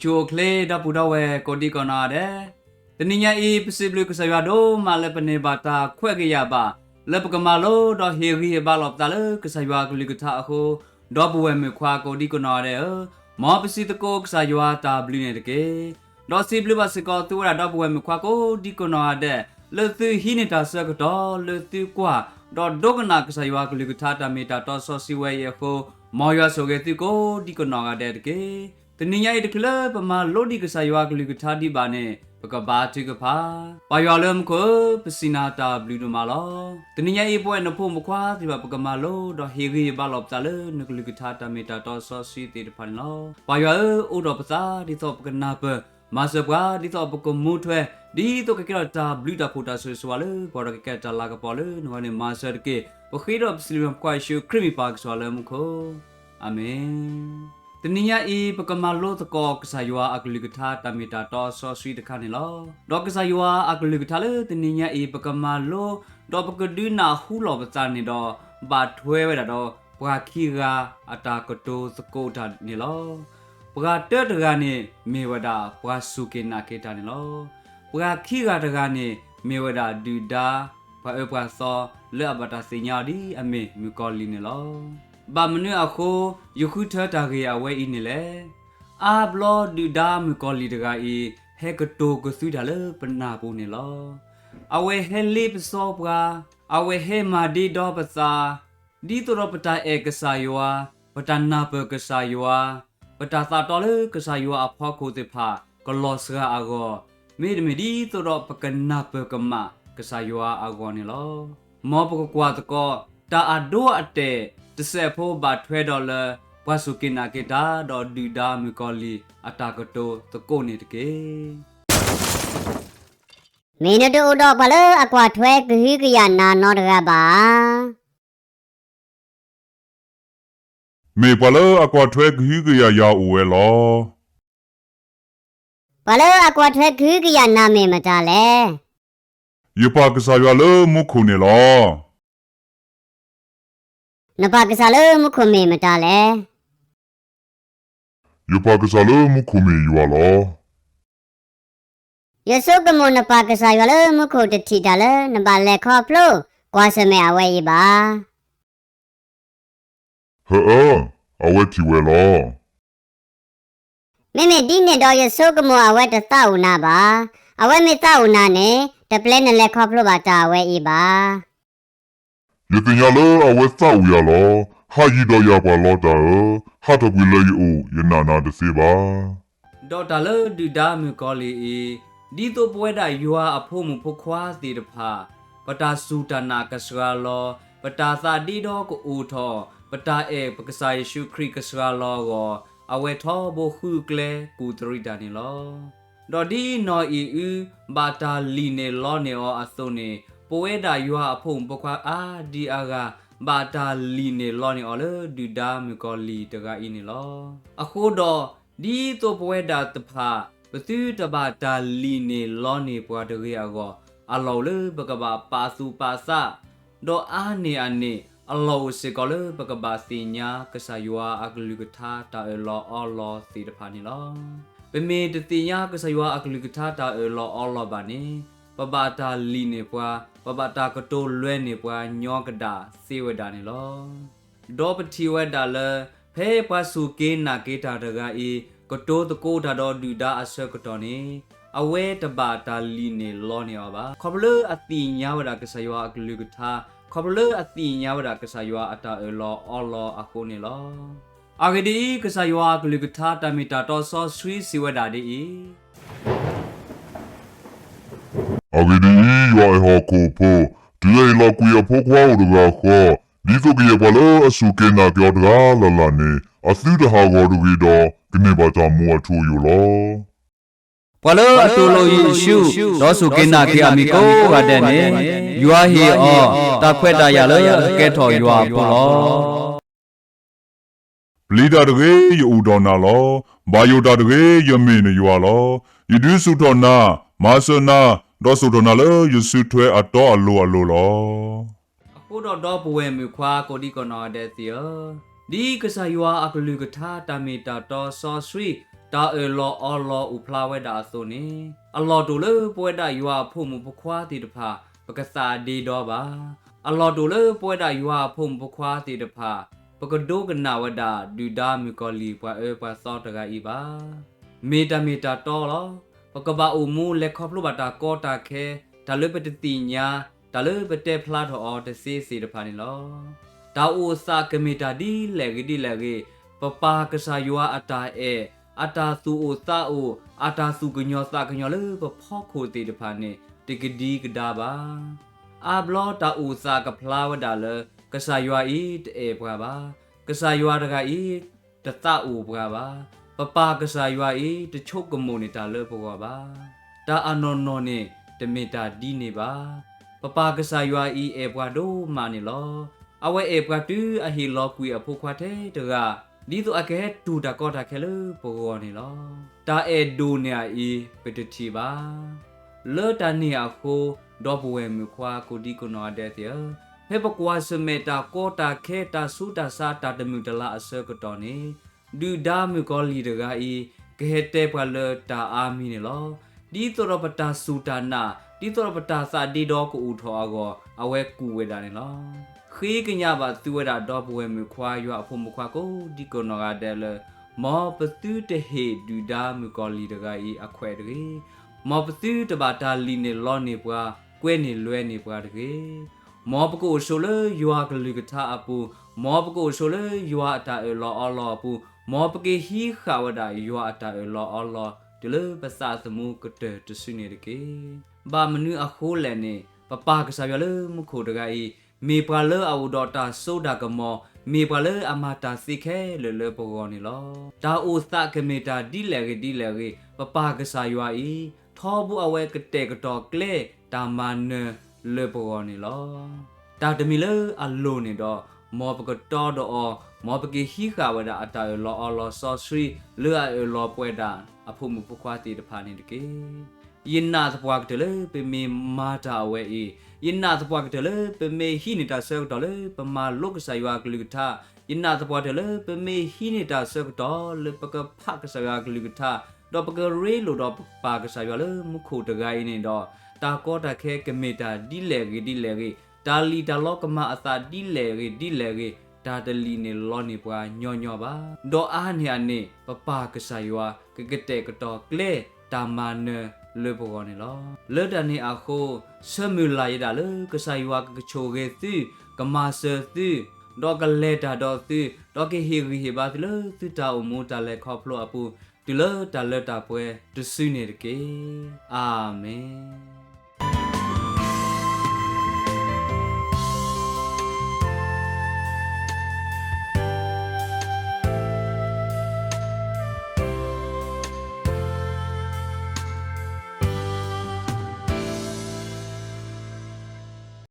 ဆူၣ်အိၣ်ချ့ ဒီပုၢ်ဒီဝဲၢ်ကိးဒံကနီၢ်ဂၤဒဲး, တနံၤညါအံၤ ပစံးဘျုးကစၢ်ယွၤဒိၣ်မးလၢပန့ၢ်ဘၣ်တၢ်ခွဲးကယာ်ဘၣ် လၢပကမၤလိဒီးဟ့ၣ်ဂံၢ်ဟ့ၣ်ဘါလိာ်ပသးလၢကစၢ်ယွၤအကလုၢ်ကထါအဃိ, ဒီပုၢ်ဝဲၢ်မုၣ်ခွါကိးဒံကနီၢ်ဂၤဒဲးဧၢ, မ်ပစံးသကိးကစၢ်ယွၤတၢ်ဘျုးန့ၣ်တက့ၢ်. ဒီးစံးဘျုးဘၣ်စ့ၢ်ကီးသုဝဲဒၣ်ဒီပုၢ်ဝဲၢ်မုၣ်ခွါကိးဒံကနီၢ်ဂၤဒဲး လၢသုဟံးန့ၢ်တၢ်ဆၢကတီၢ် လၢသုကွၢ် ဒီးဒိကနၣ်ကစၢ်ယွၤအကလုၢ်ကထါတၢ်မ့ၢ်တၢ်တီစီဆှံဝဲအံၤအဃိ, မ်ယွၤဆိၣ်ဂ့ၤသုကိးဒံကနီၢ်ဂၤဒဲးတက့ၢ်. တနံၤညါအံၤတချုးလၢပမၤလိဒံးကစၢ်ယွၤအကလုၢ်ကထါဒံးဘၣ်န့ၣ် ပကဘါထုကဖၣ်. ပၢ်ယွၤလၢမူခိၣ်ဧၢ, ပစံးနၤတၢ်ဘျုးဒိၣ်မးလီၤ. တနံၤညါအံၤ ပဝဲနဖိမုၣ်ခွါသ့ၣ်တဖၣ် ပကမၤလိဒီးဟ့ၣ်ဂံၢ်ဟ့ၣ်ဘါလိာ်ပသးလၢနကလုၢ်ကထါတၢ်မ့ၢ်တၢ်တီစီဆှံသ့ၣ်တဖၣ်န့ၣ်လီၤ. ပၢ်ယွၤဧၢ, အိးထီၣ်ပသးဒ်သိးပကနၢ်ပၢၢ်, မၤစၢၤပှၤဒ်သိးပကမူထွဲ, ဒ်သိးကကဲထီၣ်တၢ်ဘျုးတၢ်ဖှိၣ်တၢ်ဆိၣ်ဂ့ၤဆိၣ်ဝါလၢပှၤဒီးကကဲထီၣ်တၢ်လၤကပီၤလၢနဂီၢ်န့ၣ် မၤစၢၤတက့ၢ်. ပဃ့ဒီးပစံးလၢမုၣ်ခွါယ့ၣ်ၡူးခရံာ်မံၤပၢ်ကစၢ်လၢမူခိၣ်, အၤမ့ၣ်. တနံၤညါအံၤ ပကမၤလိသကိးကစၢ်ယွၤအကလုၢ်ကထါတၢ်မ့ၢ်တၢ်တီစီဆှံတခါန့ၣ်လီၤ. ဒီးကစၢ်ယွၤအကလုၢ်ကထါလၢတနံၤညါအံၤ ပကမၤလိ ဒီးပကဒုးနၢ်ဟူလီၤပသးန့ၣ်ဒီး ဘၣ်ထွဲဝဲဒၣ်ဒီး ပှၤခံဂၤအတၢ်ကတိၤသကိးတၢ်န့ၣ်လီၤ. ပှၤတၢတဂၤန့ၣ် မ့ၢ်ဝဲဒၣ်ပှၤစူၢ်က့ၤနာ်က့ၤတၢ်န့ၣ်လီၤ. ပှၤခံဂၤတဂၤန့ၣ် မ့ၢ်ဝဲဒၣ်ဒုၣ်ဒါ ပှၤအၢပှၤသီ လၢအဘၣ်တၢ်သ့ၣ်ညါအီၤဒ်အမ့ၢ်မုၣ်ကီၤလံၢ်န့ၣ်လီၤ. ဘၣ်မနုၤအဃိ ယဃုထၢတၢ်ဂ့ၢ်အဝဲအံၤန့ၣ်လဲၣ်. အါဘျီဒုၣ်ဒါမုၣ်ကီၤလံၢ်တဂၤအံၤ ဟဲကတိၤကသုတၢ်လၢပနၢ်ပူၤန့ၣ်လီၤ. အဝဲဟဲလ့ပစီပှၤ, အဝဲဟဲမၤဒ့ဒီပသး, ဒ်သိးဒီးပတၢ်အဲၣ်ကစၢ်ယွၤ, ပတၢ်နၢ်ပၢၢ်ကစၢ်ယွၤ, ပတၢ်သးတီလၢကစၢ်ယွၤအဖီခိၣ်သ့ၣ်တဖၣ် ကလီၤစှၤအဂီၢ်, မ့တမ့ၢ်ဒ်သိးဒီးပကနၢ်ပၢၢ်ကမၣ်ကစၢ်ယွၤအဂီၢ်န့ၣ်လီၤ. မ်ပကကွၢ်သကိး တၢ်အဒိအတဲာ်တစဲးဖိဘၣ်ထွဲဒီးလၢ ပှၤစူၢ်က့ၤနာ်က့ၤတၢ် ဒီးဒုၣ်ဒါမုၣ်ကီၤလံၢ်အတၢ်ကတိၤသကိးန့ၣ်တက့ၢ်. မ့ၢ်နတအိၣ်ဒီးပှၤလၢအကွၢ်ထွဲကဟုကယာ်နၤနီတဂၤဘၣ်ဧါ. မ့ၢ်ပှၤလၢအကွၢ်ထွဲကဟုကယာ်ယၤအိၣ်ဝဲလီၤ. ပှၤလၢအကွၢ်ထွဲကဟုကယာ်နၤမ့ၢ်မတၤလဲၣ်. ယပၢ်ကစၢ်ယွၤလၢမူခိၣ်န့ၣ်လီၤ. နပၢ်ကစၢ်လၢမူခိၣ်မ့ၢ်မတၤလဲၣ်. ယပၢ်ကစၢ်လၢမူခိၣ်မ့ၢ်ယွၤလီၤ. ယဆိကမိၣ်နပၢ်ကစၢ်ယွၤလၢမူခိၣ်တထံၣ်တၢ်လၢနဘၣ်လဲၤခီဖျိကွၢ်ဆၢၣ်မဲာ်အဝဲအံၤဘၣ်. ဟၢအၢ, အဝဲထံၣ်ဝဲလီၤ. မ့မ့ၢ်ဒ်န့ၣ်ဒီးယဆိကမိၣ်အဝဲတသးအိၣ်နၤဘၣ်. အဝဲမ့ၢ်သးအိၣ်နၤန့ၣ် တပျဲနလဲၤခီဖျိဘၣ်တၢ်အဝဲအံၤဘၣ်. ယသ့ၣ်ညါလၢအဝဲသးအိၣ်ယၤလီၤ. ဟးယံၤဒီးယၤပှၤလီတၢ်ဧၢ, ဟးထီၣ်ကွံာ်လၢယအိၣ် ယနာ်နၤတသ့ဘၣ်. ဒီးတၢ်လၢဒုၣ်ဒါမုၣ်ကီၤလံၢ်အံၤ, ဒ်သိးပဝဲဒၣ်ယွၤအဖိမုၣ်ဖိခွါသ့ၣ်တဖၣ်, ပတၢ်စူၢ်တၢ်နာ်ကစှၤလီၤ, ပတၢ်သးဒ့ဒီကအိၣ်ထီၣ်, ပတၢ်အဲၣ်ပကစၢ်ယ့ၣ်ၡူးခရံာ်ကစှၤလီၤအဂီၢ်, အဝဲထီဘိဃုကျဲကူၣ်သရံးတၢ်န့ၣ်လီၤ. ဒီးဒ်နီၢ်အံၣ်အု ဘၣ်တၢ်လံၣ်န့ၢ်လီန့ၢ်အီၤအသိးန့ၣ်, ပဝဲဒၣ်ယွၤအဖိမုၣ်ဖိခွါအါဒံအါဂၤ ဘၣ်တၢ်လံၣ်န့ၢ်လီန့ၢ်အီၤလၢဒုၣ်ဒါမုၣ်ကီၤလံၢ်တဂၤအံၤန့ၣ်လီၤ. အဃိဒီး, ဒ်သိးပဝဲဒၣ်တဖၣ် ပသုတဘၣ်တၢ်လံၣ်န့ၢ်လီန့ၢ်ပှၤတဂ့ၤအဂီၢ်, အလီၢ်အိၣ်လၢပကဘၣ်ပာ်သူၣ်ပာ်သး, ဒီးအါန့ၢ်အန့ၣ် အလီၢ်အိၣ်စ့ၢ်ကီးလၢပကဘၣ်သ့ၣ်ညါကစၢ်ယွၤအကလုၢ်ကထါတၢ်အၢၣ်လီၤအီလီၤသ့ၣ်တဖၣ်န့ၣ်လီၤ. ပမ့ၢ်တသ့ၣ်ညါကစၢ်ယွၤအကလုၢ်ကထါတၢ်အၢၣ်လီၤအီလီၤဘၣ်န့ၣ်, ပဘၣ်တၢ်လံၣ်န့ၢ်ပှၤ, ပဘၣ်တၢ်ကတိၤလွဲန့ၢ်ပှၤညီကဒၣ်သ့ဝဲဒၣ်န့ၣ်လီၤ. ဒီးပထံၣ်ဝဲဒၣ်လၢ ဖဲပှၤစူၢ်က့ၤနာ်က့ၤတၢ်တဂၤအံၤ ကတိၤသကိးတၢ်ဒီးဒုၣ်ဒါအဆၢကတီၢ်န့ၣ်, အဝဲတဘၣ်တၢ်လံၣ်န့ၢ်လီန့ၢ်အီၤဘၣ်. ခီဖျိလၢအသ့ၣ်ညါဝဲဒၣ်ကစၢ်ယွၤအကလုၢ်ကထါ, ခီဖျိလၢအသ့ၣ်ညါဝဲဒၣ်ကစၢ်ယွၤအတၢ်အၢၣ်လီၤအီလီၤအဃိန့ၣ်လီၤ. အဂ့ၢ်ဒ်အံၤ, ကစၢ်ယွၤအကလုၢ်ကထါတၢ်မ့ၢ်တၢ်တီစီဆှံစံးဝဲဒၣ်ဒ်အံၤ, အဂ့ၢ်ဒ်အံၤ, ယွၤအဲၣ်ဟီၣ်ခိၣ်ဖိ, တုၤအဟ့ၣ်လီၤကွံာ်အဖိခွါအိၣ်တဂၤဃီ, ဒ်သိးကယဲၢ်ပှၤလၢအစူၢ်က့ၤနာ်က့ၤအီၤတဂၤလၢ်လၢ်န့ၣ်, အသုတဟးဂီၤတဂ့ၤဒီး ကန့ၢ်ဘၣ်တၢ်မူအထူအယိာ်လီၤ. ပှၤလၢအတူၢ်လိာ်ယ့ၣ်ၡူး, ဒီးစူၢ်က့ၤနာ်က့ၤအမံၤကိးဂၤဒဲးန့ၣ်, ယွၤဟ့ၣ်အီၤတၢ်ခွဲးတၢ်ယာ်လၢအကဲထီၣ်ယွၤအဖိလီၤ. ပျံၤတၢ်တဂ့ၤ, ယအိၣ်ဒီးနၤလီၤ. ဘၣ်ယိၣ်တၢ်တဂ့ၤ, ယမ့ၢ်နယွၤလီၤ. ယဒုးဆူၣ်ထီၣ်နၤ, မၤစၢၤနၤ, ဒီးစိာ်ထီၣ်နၤလၢယစုထွဲအတီအလိၤအလိၤလီၤ. အဃိဒီးဒီပုၢ်ဝဲၢ်မုၣ်ခွါကိးဒံကနီၢ်ဂၤဒဲးသ့ၣ်ဧၢ, ဒ်ကစၢ်ယွၤအကလုၢ်ကထါတၢ်မ့ၢ်တၢ်တီစီဆှံ, တၢ်အၢၣ်လီၤအီလီၤအိၣ်ဖျါဝဲဒၣ်အသိးန့ၣ်, အလီၢ်တအိၣ်လၢပဝဲဒၣ်ယွၤအဖိမုၣ်ဖိခွါသ့ၣ်တဖၣ် ပကသးဒ့ဒီဘၣ်. အလီၢ်တအိၣ်လၢပဝဲဒၣ်ယွၤအဖိမုၣ်ဖိခွါသ့ၣ်တဖၣ် ပကဒိကနၣ်ဝဲဒၣ်ဒုၣ်ဒါမုၣ်ကီၤလံၢ်ပှၤအၢပှၤသီတဂၤအံၤဘၣ်. မ့ၢ်တၢ်မ့ၢ်တၢ်တီလီၤ. ပကဘၣ်အိၣ်မူလဲၤခီဖျိဘၣ်တၢ်ကီတၢ်ခဲ, တၢ်လၢပတသ့ၣ်ညါ, တၢ်လၢပတဲဖျါထီၣ်အီၤတသ့သ့ၣ်တဖၣ်န့ၣ်လီၤ. တၢ်အိၣ်သးကမ့ၢ်တၢ်ဒ်လဲၣ်ဂ့ၤဒ်လဲၣ်ဂ့ၤ, ပပၢ်ကစၢ်ယွၤအတၢ်အဲၣ်, အတၢ်သူၣ်အိၣ်သးအိၣ်, အတၢ်သူၣ်ကညီၤသးကညီၤလၢပဖီခိၣ်သ့ၣ်တဖၣ်န့ၣ် တကဒံကဒါဘၣ်. အါဘျီတၢ်အိၣ်သးကဖျါဝဲဒၣ်လၢ ကစၢ်ယွၤအံၤတအဲၣ်ပှၤဘၣ်. ကစၢ်ယွၤတဂၤအံၤ တသးအိၣ်ပှၤဘၣ်. ပပၢ်ကစၢ်ယွၤအံၤ တဆိကမိၣ်န့ၢ်တၢ်လၢပဂီၢ်ဘၣ်. တၢ်အနီၢ်နီၢ်န့ၣ် တမ့ၢ်တၢ်ဒ်န့ၣ်ဘၣ်. ပပၢ်ကစၢ်ယွၤအံၤအဲၣ်ပှၤဒိၣ်မးန့ၣ်လီၤ. အဝဲအဲၣ်ပှၤတုၤအဟ့ၣ်လီၤကွံာ်အဖိခွါထဲတဂၤ, ဒ်သိးအကဟဲတူၢ်တၢ်ကီတၢ်ခဲလၢပဂီၢ်န့ၣ်လီၤ. တၢ်အဲၣ်ဒိၣ်န့ၢ်အံၤ ပတထံၣ်ဘၣ်. လၢတၢ်န့ၣ်အဃိ, ဒီပုၢ်ဝဲၢ်မုၣ်ခွါကိးဒံကိးနီၢ်ဂၤဒဲးသ့ၣ်ဧၢ, ဖဲပကွၢ်ဆၢၣ်မဲာ်တၢ်ကီတၢ်ခဲတၢ်ဆူးတၢ်ဆါတၢ်တမုာ်တလၤအဆၢကတီၢ်န့ၣ်, ဒုၣ်ဒါမုၣ်ကီၤလံၢ်တဂၤအံၤ ကဟဲတဲပှၤလၢတၢ်အါမံၤန့ၣ်လီၤ. ဒ်သိးဒီးပတၢ်စူၢ်တၢ်နာ်, ဒ်သိးဒီးပတၢ်သးဒ့ဒီကအိၣ်ထီၣ်အဂီၢ် အဝဲကူၣ်ဝဲဒၣ်န့ၣ်လီၤ. ဃ့ကညးဘၣ်သုဝဲဒၣ်ဒီပုၢ်ဝဲၢ်မုၣ်ခွါယွၤအဖိမုၣ်ခွါကိးဒံကိးနီၢ်ဂၤဒဲးလၢ မ်ပသုတဟ့ၣ်ဒုၣ်ဒါမုၣ်ကီၤလံၢ်တဂၤအံၤအခွဲးတဂ့ၤ. မ်ပသုတဘၣ်တၢ်လံၣ်န့ၢ်လီန့ၢ်ပှၤ, ကွဲန့ၢ်လွဲန့ၢ်ပှၤတဂ့ၤ. မ်ပကအိၣ်ဆိးလၢယွၤအကလုၢ်ကထါအပူၤ, မ်ပကအိၣ်ဆိးလၢယွၤအတၢ်အၢၣ်လီၤအီလီၤအပူၤ, မ်ပကဟံးဃာ်ဝဲဒၣ်ယွၤအတၢ်အၢၣ်လီၤအီလီၤ တုၤလၢပသးသမူကတၢၢ်တစုန့ၣ်တက့ၢ်. ဘၣ်မနုၤအဃိလဲၣ်န့ၣ်, ပပၢ်ကစၢ်ယွၤလၢမူခိၣ်တဂၤအံၤ, မ့ၢ်ပှၤလၢအအိၣ်ဒီးတၢ်စိတၢ်ကမီၤ, မ့ၢ်ပှၤလၢအမၤတၢ်သ့ခဲလၢာ်လၢပဂီၢ်န့ၣ်လီၤ. တၢ်အိၣ်သးကမ့ၢ်တၢ်ဒ်လဲၣ်ဂ့ၤဒ်လဲၣ်ဂ့ၤ, ပပၢ်ကစၢ်ယွၤအံၤ, ထီဘိအဝဲကတဲာ်ကတီၤကျဲတၢ်မၤနၢၤလၢပဂီၢ်န့ၣ်လီၤ. တၢ်တမံၤလၢအလိၤန့ၣ်ဒီး, မ်ပကတီဒီးအီၤ, မ်ပကဟံးဃာ်ဝဲဒၣ်အတၢ်အၢၣ်လီၤအီလီၤစီဆှံ လၢအအၢၣ်လီၤပှဲၤဒၣ်အဖိမုၣ်ဖိခွါသ့ၣ်တဖၣ်န့ၣ်တက့ၢ်. ယနာ်သပှၢ်ကတၢၢ်လၢပမ့ၢ်မၤတၢ်အဝဲအံၤ, ယနာ်သပှၢ်ကတၢၢ်လၢပမ့ၢ်ဟံးန့ၢ်တၢ်ဆၢကတီၢ်လၢပမၤလိကစၢ်ယွၤအကလုၢ်ကထါ, ယနာ်သပှၢ်ကတၢၢ်လၢပမ့ၢ်ဟံးန့ၢ်တၢ်ဆၢကတီၢ်လၢပကဖးကစၢ်ယွၤအကလုၢ်ကထါ, ဒီးပကရ့လိာ်ဒီးပပၢ်ကစၢ်ယွၤလၢမူခိၣ်တဂၤအံၤန့ၣ်ဒီး, တၢ်ကီတၢ်ခဲကမ့ၢ်တၢ်ဒ်လဲၣ်ဂ့ၤဒ်လဲၣ်ဂ့ၤ, တၢ်လံၣ်တၢ်လီကမၤအသးဒ်လဲၣ်ဂ့ၤဒ်လဲၣ်ဂ့ၤ, တၢ်တလံၣ်န့ၢ်လီန့ၢ်ပှၤညီညီဘၣ်. ဒီးအါန့ၢ်အန့ၣ်, ပပၢ်ကစၢ်ယွၤကကတဲာ်ကတီၤကျဲတၢ်မၤနၢၤလၢပဂီၢ်န့ၣ်လီၤ. လၢတၢ်န့ၣ်အဃိ, ဆၢမုၢ်လၢ်ယဲဒၣ်လၢကစၢ်ယွၤကကဆိၣ်ဂ့ၤသု, ကမၤစၢၤသု, ဒီးကလဲၤတၢ်ဒီးသု, ဒီးကဟ့ၣ်ဂံၢ်ဟ့ၣ်ဘါသုလၢသုတၢ်အိၣ်မူတၢ်လဲၤခီဖျိအပူၤ, တုၤလၢတၢ်လၢတၢ်ပှဲၤတစုန့ၣ်တက့ၢ်. အၤမ့ၣ်.